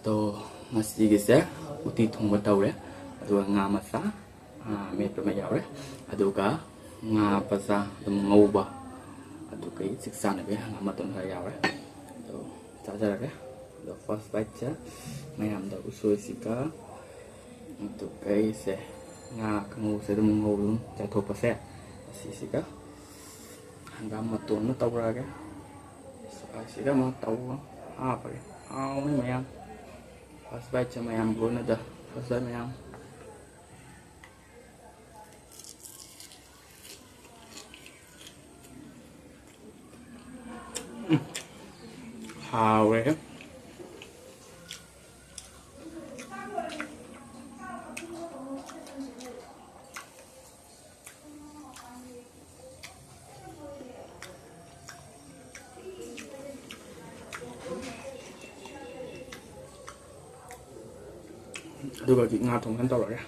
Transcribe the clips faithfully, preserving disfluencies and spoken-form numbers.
ꯑꯗꯣ ꯉꯁꯤꯒꯤꯁꯦ ꯎꯇꯤ ꯊꯣꯡꯕ ꯇꯧꯔꯦ, ꯑꯗꯨꯒ ꯉꯥ ꯃꯆꯥ, ꯑꯥ, ꯃꯦꯠꯄ ꯑꯃ ꯌꯥꯎꯔꯦ, ꯑꯗꯨꯒ ꯉꯥ ꯃꯆꯥ ꯑꯗꯨꯝ ꯉꯧꯕ, ꯑꯗꯨꯒ ꯑꯩ ꯆꯥꯛ ꯆꯥꯅꯕ ꯉꯥ ꯃꯇꯣꯟ ꯈꯔ ꯌꯥꯎꯔꯦ꯫ ꯑꯗꯣ ꯆꯥꯖꯔꯒꯦ꯫ ꯑꯗꯣ first biteꯁꯦ ꯃꯌꯥꯝꯗ ꯎꯁꯣꯏꯁꯤꯒ, ꯑꯗꯨꯒ ꯑꯩꯁꯦ ꯉꯥ ꯀꯥꯡꯉꯧꯁꯦ ꯑꯗꯨꯝ ꯉꯧ ꯑꯗꯨꯝ ꯆꯥꯏꯊꯣꯛꯄꯁꯦ, ꯑꯁꯤꯁꯤꯒ ꯍꯪꯒꯥꯝ ꯃꯇꯣꯟ ꯑꯃ ꯇꯧꯔꯛꯑꯒꯦ꯫ ꯁꯤꯒ ꯑꯃ ꯇꯧꯕ ꯍꯥꯞꯄꯒꯦ꯫ ꯍꯥꯎꯅꯤ ꯃꯌꯥꯝ꯫ First biteꯁꯦ ꯃꯌꯥꯝ ꯂꯣꯏꯅꯗ꯫ First bite ꯃꯌꯥꯝ꯫ ꯎꯝ꯫ ꯍꯥꯎꯔꯦꯍꯦ꯫ ꯑꯗꯨꯒ ꯍꯧꯖꯤꯛ ꯉꯥ ꯊꯣꯡꯕ ꯇꯧꯔꯒꯦ꯫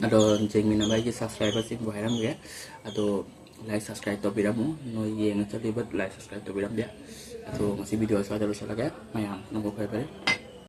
ꯑꯗꯣ ꯌꯦꯡꯃꯤꯟꯅꯕ ꯑꯩꯒꯤ subscriberꯁꯤꯡꯕꯨ ꯍꯥꯏꯔꯝꯒꯦ, ꯑꯗꯣ like subscribe ꯇꯧꯕꯤꯔꯝꯃꯨ꯫ ꯅꯣꯏ ꯌꯦꯡꯉ ꯆꯠꯂꯤꯕ like subscribe ꯇꯧꯕꯤꯔꯝꯗꯦ꯫ ꯑꯗꯣ ꯉꯁꯤ video ꯁ꯭ꯋꯥꯏꯗ ꯂꯣꯏꯁꯤꯜꯂꯒꯦ꯫ ꯃꯌꯥꯝ ꯄꯨꯝꯅꯃꯛ ꯐꯔꯦ ꯐꯔꯦ꯫